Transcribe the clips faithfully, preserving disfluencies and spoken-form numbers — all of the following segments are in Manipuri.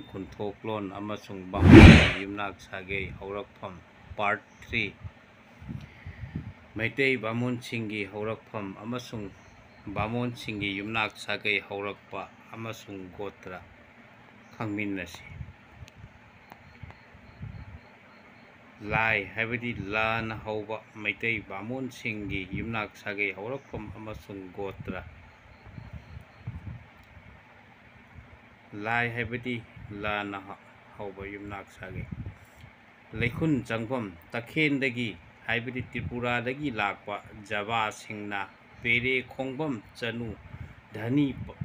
ꯈꯨꯟꯊꯣꯛꯂꯣꯟ ꯑꯃꯁꯨꯡ ꯕꯥꯃꯣꯟꯒꯤ ꯌꯨꯝꯅꯥꯛ ꯁꯥꯒꯩ ꯍꯧꯔꯛꯐꯝ, Part three꯫ ꯃꯩꯇꯩ ꯕꯥꯃꯣꯟꯁꯤꯡꯒꯤ ꯍꯧꯔꯛꯐꯝ ꯑꯃꯁꯨꯡ ꯕꯥꯃꯣꯟꯁꯤꯡꯒꯤ ꯌꯨꯝꯅꯥꯛ ꯁꯥꯒꯩ ꯍꯧꯔꯛꯄ ꯑꯃꯁꯨꯡ ꯒꯣꯇ꯭ꯔ ꯈꯪꯃꯤꯟꯅꯁꯤ꯫ ꯂꯥꯏ, ꯍꯥꯏꯕꯗꯤ ꯂꯥꯅ ꯍꯧꯕ ꯃꯩꯇꯩ ꯕꯥꯃꯣꯟꯁꯤꯡꯒꯤ ꯌꯨꯝꯅꯥꯛ ꯁꯥꯒꯩ ꯍꯧꯔꯛꯐꯝ ꯑꯃꯁꯨꯡ ꯒꯣꯇ꯭ꯔ꯫ ꯂꯥꯏ, ꯍꯥꯏꯕꯗꯤ ꯂꯥꯅ ꯍ-, ꯍꯧꯕ ꯌꯨꯝꯅꯥꯛ ꯁꯥꯒꯩ꯫ ꯂꯩꯈꯨꯟ ꯆꯪꯐꯝ, ꯇꯈꯦꯟꯗꯒꯤ, ꯍꯥꯏꯕꯗꯤ ꯇ꯭ꯔꯤꯄꯨꯔꯥꯗꯒꯤ ꯂꯥꯛꯄ ꯖꯕꯥꯁꯤꯡꯅ ꯄꯦꯔꯦ ꯈꯣꯡꯕꯝ ꯆꯅꯨ ꯙꯅꯤ ꯄ-,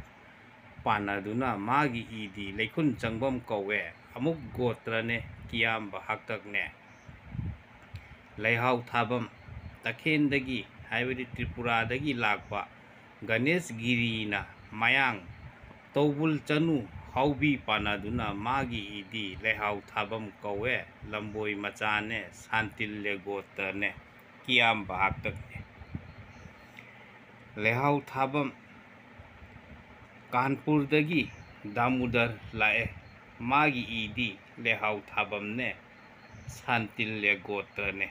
ꯄꯥꯟꯅꯗꯨꯅ ꯃꯥꯒꯤ ꯏꯗꯤ ꯂꯩꯈꯨꯟ ꯆꯪꯐꯝ ꯀꯧꯋꯦ꯫ ꯑꯃꯨꯛ ꯒꯣꯇ꯭ꯔꯅꯦ, ꯀꯤꯌꯥꯝꯕ ꯍꯥꯛꯇꯛꯅꯦ꯫ ꯂꯩꯍꯥꯎ ꯊꯥꯕꯝ, ꯇꯈꯦꯟꯗꯒꯤ, ꯍꯥꯏꯕꯗꯤ ꯇ꯭ꯔꯤꯄꯨꯔꯥꯗꯒꯤ ꯂꯥꯛꯄ ꯒꯅꯦꯁ ꯒꯤꯔꯤꯅ ꯃꯌꯥꯡ ꯇꯧꯕꯨꯜ ꯆꯅꯨ ꯍꯥꯎꯕꯤ ꯄꯥꯟꯅꯗꯨꯅ ꯃꯥꯒꯤ ꯏꯗꯤ ꯂꯩꯍꯥꯎ ꯊꯥꯕꯝ ꯀꯧꯋꯦ꯫ ꯂꯝꯕꯣꯏ ꯃꯆꯥꯅꯦ, ꯁꯥꯟꯇꯤꯜꯂꯦ ꯒꯣꯇ꯭ꯔꯅꯦ, ꯀꯤꯌꯥꯝꯕ ꯍꯥꯛꯇꯛꯅꯦ꯫ ꯂꯩꯍꯥꯎ ꯊꯥꯕꯝ, ꯀꯥꯟꯄꯨꯔꯗꯒꯤ ꯗꯥꯃꯨꯗꯔ ꯂꯥꯛꯑꯦ꯫ ꯃꯥꯒꯤ ꯏꯗꯤ ꯂꯩꯍꯥꯎ ꯊꯥꯕꯝꯅꯦ, ꯁꯥꯟꯇꯤꯜꯂꯦ ꯒꯣꯇ꯭ꯔꯅꯦ꯫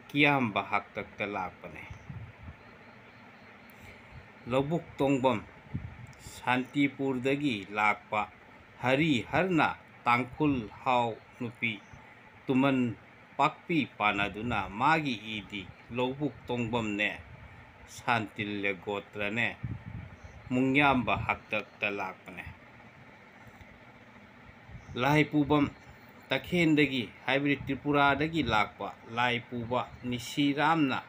ꯀꯤꯌꯥꯝꯕ ꯍꯥꯛꯇꯛꯇ ꯂꯥꯛꯄꯅꯦ꯫ ꯂꯧꯕꯨꯛ ꯇꯣꯡꯕꯝ, ꯁꯥꯟꯇꯤꯄꯨꯔꯗꯒꯤ ꯂꯥꯛꯄ ꯍꯔꯤ ꯍꯔꯅ ꯇꯥꯡꯈꯨꯜ ꯍꯥꯎ ꯅꯨꯄꯤ ꯇꯨꯃꯟ ꯄꯥꯛꯄꯤ ꯄꯥꯟꯅꯗꯨꯅ ꯃꯥꯒꯤ ꯏꯗꯤ ꯂꯧꯕꯨꯛ ꯇꯣꯡꯕꯝꯅꯦ, ꯁꯥꯟꯇꯤꯜꯂꯦ ꯒꯣꯇ꯭ꯔꯅꯦ, ꯃꯨꯡꯌꯥꯝꯕ ꯍꯥꯛꯇꯛꯇ ꯂꯥꯛꯄꯅꯦ꯫ ꯂꯥꯏ ꯄꯨꯕꯝ, ꯇꯈꯦꯟꯗꯒꯤ, ꯍꯥꯏꯕꯗꯤ ꯇ꯭ꯔꯤꯄꯨꯔꯥꯗꯒꯤ ꯂꯥꯛꯄ ꯂꯥꯏ ꯄꯨꯕ ꯅꯤꯁꯤꯔꯥꯝꯅ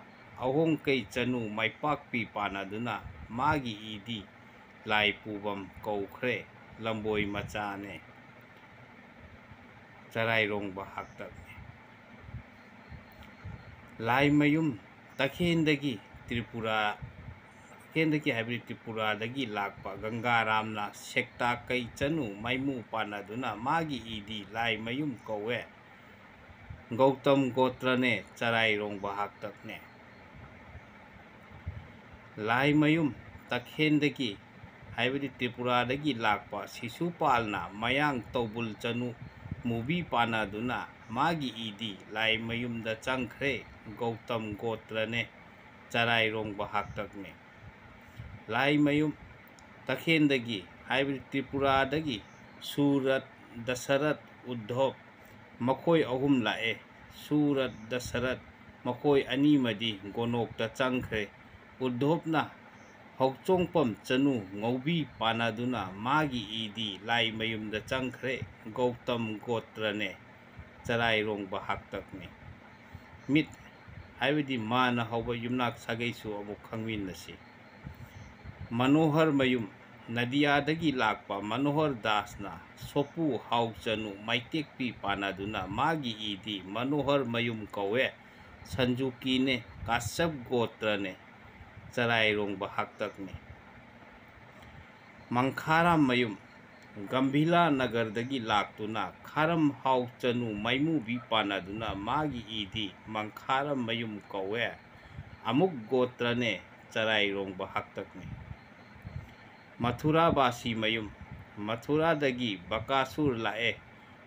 ꯑꯍꯣꯡꯀꯩ ꯆꯅꯨ ꯃꯥꯏꯄꯥꯛꯄꯤ ꯄꯥꯟꯅꯗꯨꯅ ꯃꯥꯒꯤ ꯏꯗꯤ ꯂꯥꯏ ꯄꯨꯕꯝ ꯀꯧꯈ꯭ꯔꯦ꯫ ꯂꯝꯕꯣꯏ ꯃꯆꯥꯅꯦ, ꯆꯔꯥꯏꯔꯣꯡꯕ ꯍꯥꯛꯇꯛꯅꯦ꯫ ꯂꯥꯏꯃꯌꯨꯝ, ꯇꯈꯦꯟꯗꯒꯤ ꯇ꯭ꯔꯤꯄꯨꯔꯥ, ꯇꯈꯦꯟꯗꯒꯤ ꯍꯥꯏꯕꯗꯤ ꯇ꯭ꯔꯤꯄꯨꯔꯥꯗꯒꯤ ꯂꯥꯛꯄ ꯒꯪꯒꯥꯔꯥꯝꯅ ꯁꯦꯛꯇꯥ ꯀꯩ ꯆꯅꯨ ꯃꯥꯏꯃꯨ ꯄꯥꯟꯅꯗꯨꯅ ꯃꯥꯒꯤ ꯏꯗꯤ ꯂꯥꯏꯃꯌꯨꯝ ꯀꯧꯋꯦ꯫ ꯒꯧꯇꯝ ꯒꯣꯇ꯭ꯔꯅꯦ, ꯆꯔꯥꯏꯔꯣꯡꯕ ꯍꯥꯛꯇꯛꯅꯦ꯫ ꯂꯥꯏꯃꯌꯨꯝ, ꯇꯈꯦꯟꯗꯒꯤ ꯍꯥꯏꯕꯗꯤ ꯇ꯭ꯔꯤꯄꯨꯔꯥꯗꯒꯤ ꯂꯥꯛꯄ ꯁꯤꯁꯨꯄꯥꯜꯅ ꯃꯌꯥꯡ ꯇꯧꯕꯨꯜ ꯆꯅꯨ ꯃꯨꯕꯤ ꯄꯥꯟꯅꯗꯨꯅ ꯃꯥꯒꯤ ꯏꯗꯤ ꯂꯥꯏꯃꯌꯨꯝꯗ ꯆꯪꯈ꯭ꯔꯦ, ꯒꯧꯇꯝ ꯒꯣꯇ꯭ꯔꯅꯦ, ꯆꯔꯥꯏꯔꯣꯡꯕ ꯍꯥꯛꯇꯛꯅꯦ꯫ ꯂꯥꯏꯃꯌꯨꯝ ꯇꯈꯦꯟꯗꯒꯤ, ꯍꯥꯏꯕꯗꯤ ꯇ꯭ꯔꯤꯄꯨꯔꯥꯗꯒꯤ ꯁꯨꯔꯠ, ꯗꯁꯔꯠ, ꯎꯗ꯭ꯙꯣꯞ ꯃꯈꯣꯏ ꯑꯍꯨꯝ ꯂꯥꯛꯑꯦ꯫ ꯁꯨꯔꯠ, ꯗꯁꯔꯠ ꯃꯈꯣꯏ ꯑꯅꯤꯃꯗꯤ ꯒꯣꯅꯣꯛꯇ ꯆꯪꯈ꯭ꯔꯦ꯫ ꯎꯗ꯭ꯙꯣꯞꯅ ꯍꯧꯆꯣꯡꯄꯝ ꯆꯅꯨ ꯉꯧꯕꯤ ꯄꯥꯟꯅꯗꯨꯅ ꯃꯥꯒꯤ ꯏꯗꯤ ꯂꯥꯏꯃꯌꯨꯝꯗ ꯆꯪꯈ꯭ꯔꯦ꯫ ꯒꯧꯇꯝ ꯒꯣꯇ꯭ꯔꯅꯦ, ꯆꯔꯥꯏꯔꯣꯡꯕ ꯍꯥꯛꯇꯛꯅꯦ꯫ ꯃꯤꯠ ꯍꯥꯏꯕꯗꯤ ꯃꯥꯅ ꯍꯧꯕ ꯌꯨꯝꯅꯥꯛ ꯁꯥꯒꯩꯁꯨ ꯑꯃꯨꯛ ꯈꯪꯃꯤꯟꯅꯁꯤ꯫ ꯃꯅꯣꯍꯔ ꯃꯌꯨꯝ, ꯅꯗꯤꯌꯥꯗꯒꯤ ꯂꯥꯛꯄ ꯃꯅꯣꯍꯔ ꯗꯥꯁꯅ ꯁꯣꯄꯨ ꯍꯥꯎꯆꯅꯨ ꯃꯩꯇꯦꯛꯄꯤ ꯄꯥꯟꯅꯗꯨꯅ ꯃꯥꯒꯤ ꯏꯗꯤ ꯃꯅꯣꯍꯔ ꯃꯌꯨꯝ ꯀꯧꯋꯦ꯫ ꯁꯟꯖꯨꯀꯤꯅꯦ, ꯀꯥꯁ꯭ꯌꯞ ꯒꯣꯇ꯭ꯔꯅꯦ, ꯆꯔꯥꯏꯔꯣꯡꯕ ꯍꯥꯛꯇꯛꯅꯦ꯫ ꯃꯪꯈꯥꯔꯥꯝ ꯃꯌꯨꯝ, ꯒꯝꯚꯤꯂꯥ ꯅꯒꯔꯗꯒꯤ ꯂꯥꯛꯇꯨꯅ ꯈꯥꯔꯝ ꯍꯥꯎ ꯆꯅꯨ ꯃꯩꯃꯨꯕꯤ ꯄꯥꯟꯅꯗꯨꯅ ꯃꯥꯒꯤ ꯏꯗꯤ ꯃꯪꯈꯥꯔꯥꯝ ꯃꯌꯨꯝ ꯀꯧꯋꯦ꯫ ꯑꯃꯨꯛ ꯒꯣꯇ꯭ꯔꯅꯦ, ꯆꯔꯥꯏꯔꯣꯡꯕ ꯍꯥꯛꯇꯛꯅꯦ꯫ ꯃꯊꯨꯔꯥꯕꯥꯁꯤ ꯃꯌꯨꯝ, ꯃꯊꯨꯔꯥꯗꯒꯤ ꯕꯀꯥꯁꯨꯔ ꯂꯥꯛꯑꯦ꯫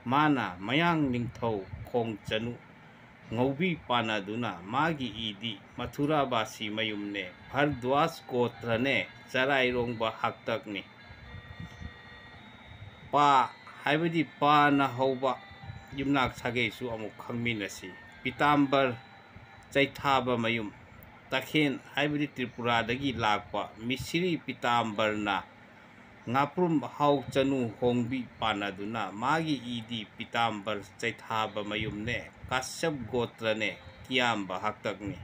ꯃꯥꯅ ꯃꯌꯥꯡ ꯅꯤꯡꯊꯧ ꯈꯣꯡ ꯆꯅꯨ ꯉꯧꯕꯤ ꯄꯥꯟꯅꯗꯨꯅ ꯃꯥꯒꯤ ꯏꯗꯤ ꯃꯊꯨꯔꯥꯕꯥꯁꯤ ꯃꯌꯨꯝꯅꯦ, ꯚꯔꯗ꯭ꯋꯥꯖ ꯒꯣꯇ꯭ꯔꯅꯦ, ꯆꯔꯥꯏꯔꯣꯡꯕ ꯍꯥꯛꯇꯛꯅꯤ꯫ ꯄꯥ ꯍꯥꯏꯕꯗꯤ ꯄꯥꯅ ꯍꯧꯕ ꯌꯨꯝꯅꯥꯛ ꯁꯥꯒꯩꯁꯨ ꯑꯃꯨꯛ ꯈꯪꯃꯤꯟꯅꯁꯤ꯫ ꯄꯤꯇꯥꯝꯕꯔ ꯆꯩꯊꯥꯕ ꯃꯌꯨꯝ, ꯇꯈꯦꯟ ꯍꯥꯏꯕꯗꯤ ꯇ꯭ꯔꯤꯄꯨꯔꯥꯗꯒꯤ ꯂꯥꯛꯄ ꯃꯤꯁꯤꯔꯤ ꯄꯤꯇꯥꯝꯕꯔꯅ ꯉꯥꯄ꯭ꯔꯨꯝ ꯍꯥꯎ ꯆꯅꯨ ꯍꯣꯡꯕꯤ ꯄꯥꯟꯅꯗꯨꯅ ꯃꯥꯒꯤ ꯏꯗꯤ ꯄꯤꯇꯥꯝꯕꯔ ꯆꯩꯊꯥꯕ ꯃꯌꯨꯝꯅꯦ, ꯀꯥꯁ꯭ꯌꯞ ꯒꯣꯇ꯭ꯔꯅꯦ, ꯀꯤꯌꯥꯝꯕ ꯍꯥꯛꯇꯛꯅꯤ꯫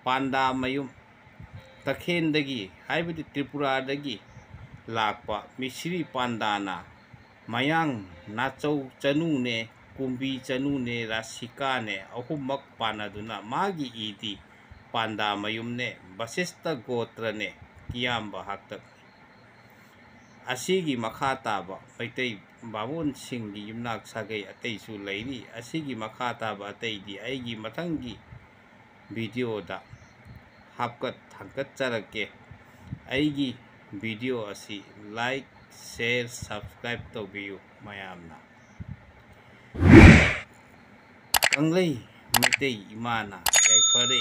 ꯄꯥꯟꯗꯥ ꯃꯌꯨꯝ, ꯇꯈꯦꯟꯗꯒꯤ ꯍꯥꯏꯕꯗꯤ ꯇ꯭ꯔꯤꯄꯨꯔꯥꯗꯒꯤ ꯂꯥꯛꯄ ꯃꯤꯁꯤꯔꯤ ꯄꯥꯟꯗꯥꯅ ꯃꯌꯥꯡ ꯅꯥꯆꯧ ꯆꯅꯨꯅꯦ, ꯀꯨꯝꯕꯤ ꯆꯅꯨꯅꯦ, ꯔꯥꯁꯤꯀꯥꯅꯦ, ꯑꯍꯨꯝꯃꯛ ꯄꯥꯟꯅꯗꯨꯅ ꯃꯥꯒꯤ ꯏꯗꯤ ꯄꯥꯟꯗꯥ ꯃꯌꯨꯝꯅꯦ, ꯕꯁꯤꯁꯇ ꯒꯣꯇ꯭ꯔꯅꯦ, ꯀꯤꯌꯥꯝꯕ ꯍꯥꯛꯇꯛꯅꯤ꯫ ꯑꯁꯤꯒꯤ ꯃꯈꯥ ꯇꯥꯕ ꯃꯩꯇꯩ ꯕꯥꯃꯣꯟꯁꯤꯡꯒꯤ ꯌꯨꯝꯅꯥꯛ ꯁꯥꯒꯩ ꯑꯇꯩꯁꯨ ꯂꯩꯔꯤ꯫ ꯑꯁꯤꯒꯤ ꯃꯈꯥ ꯇꯥꯕ ꯑꯇꯩꯗꯤ ꯑꯩꯒꯤ ꯃꯊꯪꯒꯤ ꯚꯤꯗꯤꯑꯣꯗ ꯍꯥꯞꯀꯠ ꯊꯥꯡꯀꯠꯆꯔꯛꯀꯦ꯫ ꯑꯩꯒꯤ video ꯑꯁꯤ like, share, subscribe ꯇꯧꯕꯤꯌꯨ ꯃꯌꯥꯝꯅ꯫ ꯀꯪꯂꯩ ꯃꯩꯇꯩ ꯏꯃꯥꯅ ꯌꯥꯏꯐꯔꯦ